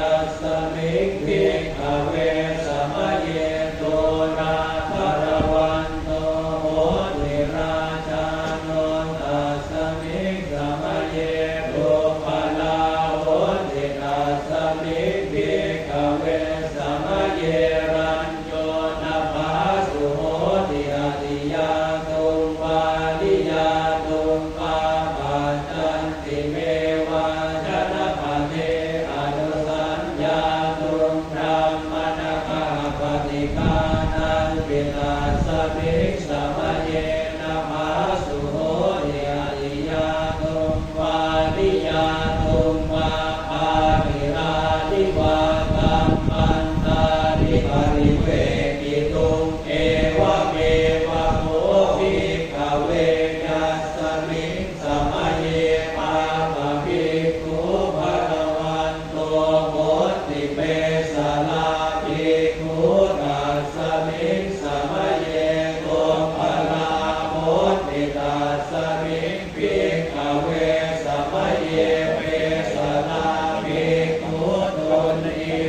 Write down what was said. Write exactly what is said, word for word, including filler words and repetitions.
Tasmiṃ bhikkhave samaye thūlā balavanto hoti rājāno, tasmiṃ samaye dubbalā hoti. Tasmiṃ bhikkhave samaye rañño na phāsu hoti, adiyātuṃ vā niyātuṃ vā, paccantimeva janapathe anusaññātuṃ brāhmaṇakā paṭighānampi, tasmiṃ samaye na phāsu hoti, adiyātuṃ vā niyātuṃ vā, bāhirāni vā kammantāni parivekkhitum. Evameva kho bhikkhave yasmiṃ samaye pāpabhikkhū balavanto hoti, pesalā bhikkhū tasmiṃ samaye dubbalā hoti. Tasmiṃ bhikkhave samaye pesalā bhikkhū tuṇhī